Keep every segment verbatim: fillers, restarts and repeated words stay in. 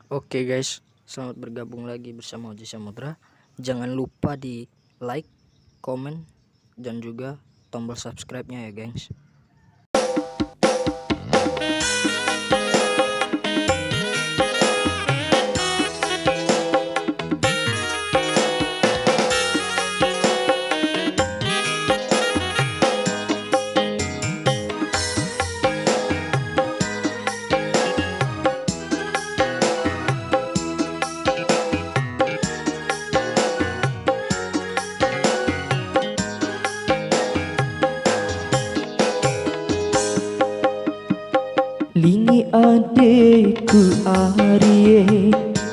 Oke guys, selamat bergabung lagi bersama Oji Samudra. Jangan lupa di like, komen, dan juga tombol subscribe-nya ya, gengs. Lingi adeku arie,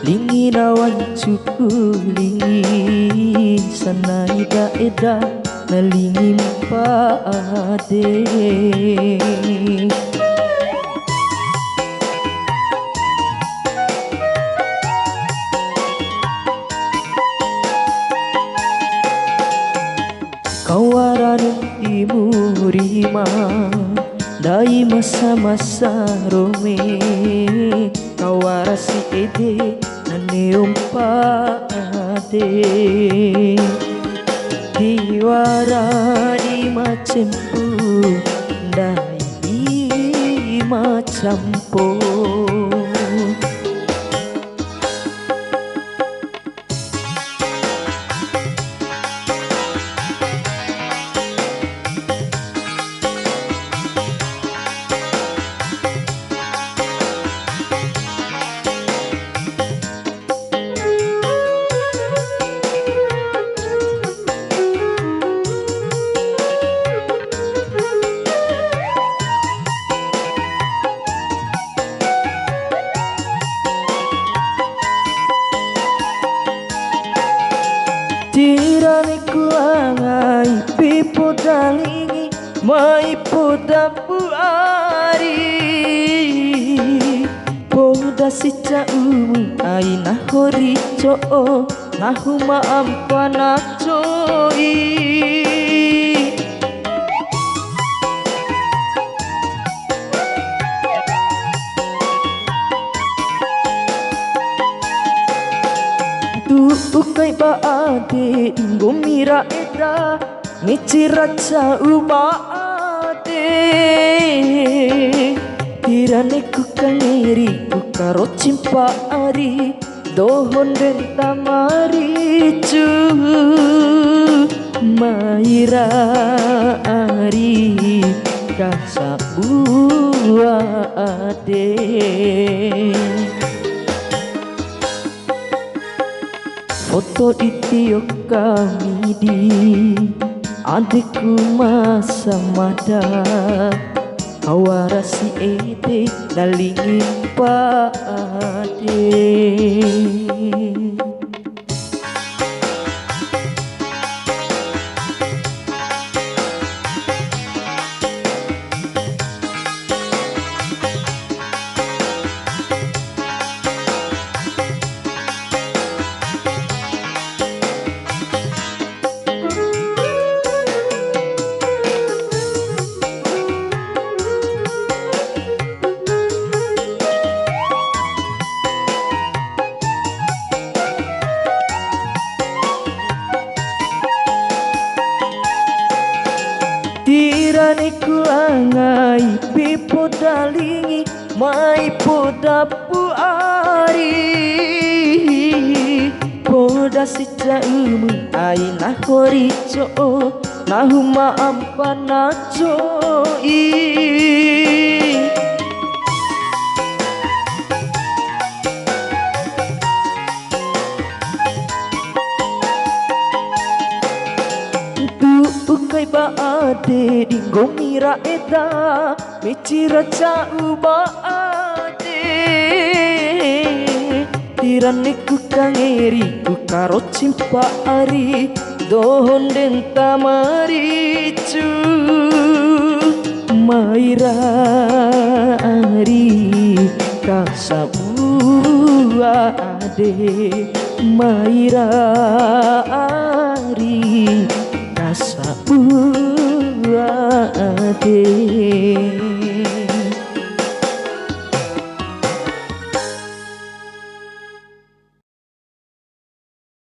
lingi na wancuku lingi, sanai da eda na lingi mpa ade. Kawara nuntimu rima, ndai masa-masa rome, kawara si ede na ne'e mpa ade. Tiwara di ma cempu, ndai di ma campo. Tirani ku angai pipo dalingi, mai poda pu ari. Poda si ca'umu ai nahu ri co'o, nahu ma ampa na co'i. Tu'u kai ba ade di nggomi ra eda, meci ra ca'u ba ade. Tirani ku kangeri ku karoci mpa ari, dohon denta maricu, mai ra ari ka sabua ade. Foto di tio kamidi, adeku ma samada, kawara si ede na lingi mpa ade. Tirani ku langai pipo dalingi, mai poda pu ari. Poda si ca'umu ai nahu ri co'o, nahu ma ampa na co'i. Tu'u kai ba ade di nggomi ra eda, meci ra ca'u ba ade. Tirani ku kangeri ku karoci mpa ari, dohon denta maricu, mai ra ari ka sabua ade, mai ra ari ka sabua ade.